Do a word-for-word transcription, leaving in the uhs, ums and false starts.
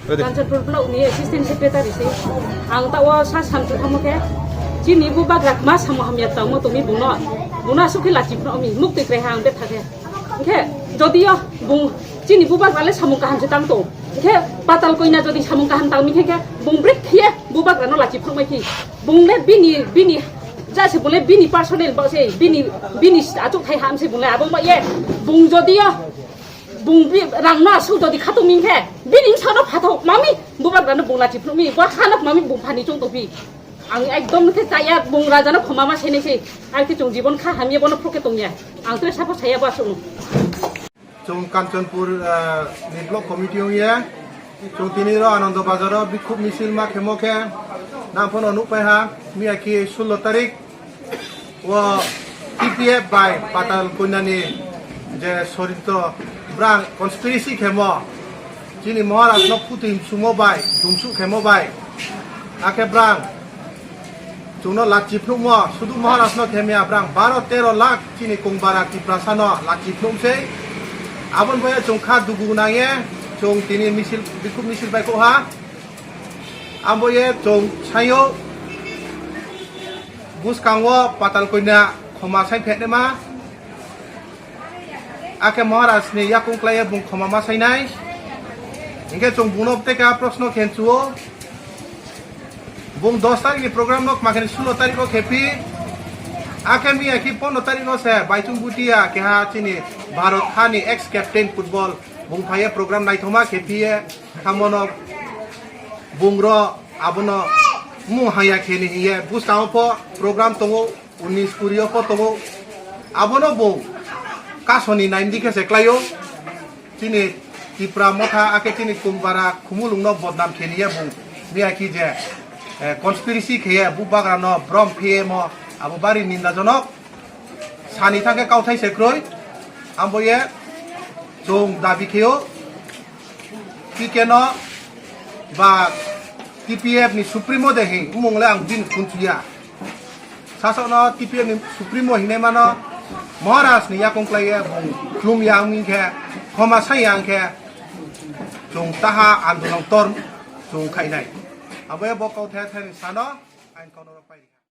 Kanchanpur block ni assistant secretary se. Ang ta o sa samchu thamo khe. Chini bubagra ma samo hamya tamo to mi buno. Buno asuk khe lachi phno mi muk twi kre ha ang betha khe. Khe jodio bung chini bubagra le samung kaham se tang to. Khe patal koina jodi samung kaham tang mi khe khe bung brek khie bubagra no lachi phno mai phi. Bung le bini bini ja se bung le bini personal ba se bini bini achuk thai ham se bung le abo ma ye. Bung jodio Bung bi rang no asuk dodi khatung ming khe, bini bsano phathok mami, bubagra no bung lachi phunuk mi, bo hanok mami bung phani chung tongphi. Ang ekdom khe chaya bung raja no khoma ma senai se, ang khe chung jibon kha hamya bono phruke tongya. Ang tre sapo saya bo asuk no. Chung Kanchanpur, eh, ni block committee ong ye, chung tini ro Anando Bazar o bikhuk misil ma khemo khe, nang phono nuk pai ha, miya ki sullo tarik, O T P F bai Patal Koinani je soritro brang conspiracy khemo, chini Maharaj no phuti sumo bai, dumsuk khemo bai, akhe brang chungno lachi phunukmo, sudu Maharaj no khemya brang baro tero lakh chini kongbara Tiprasa no lachi phunuk sei. Aboni bai chung kha dugu nangye, chung tini misil, bikhuk misil bai kok ha. Abo ye chung sayo bwskango Patal Koina khoma sai phetnema. Akhe Maharaj ni yakung klaiye bung khoma ma sainai. Hinkhe chung bungno tei kaha proshno khenchuo. Bung dos tarik ni program no kma khe sullo tarik o khepi. Akhe miya ki pondro tarik o se Baichung Bhutia keha chini Bharat ha ni ex captain football bung phaiye program naithoma khepiye. Tamo no bung ro abono mung haya khe ni hiye bwskango pho program tongo, unis kuri o pho tongo. Abono bung kasoni naimdi khe se klaio. Chini Tipra Motha akhe chini Kongbara Khumulung no bodnam khe niya bung. Miya ki je, eh, conspiracy khe ye bubagra no brom phiye mo abo bari nindajonok. Sani thangkhe kauthai se kroi, ambo ye chwng dabi kheo, P K no ba T P F ni supremo de hin, umung le ang bini khun thuya. Sasok no T P F ni supremo hinai mano, Maharaj ni yakung klai ye bung khlum ya wng khe, khoma sai ya wng khe, chwng taha andolon tor chwng khainai. Abo ye bo kauthai thani sano, ang kono rok pai.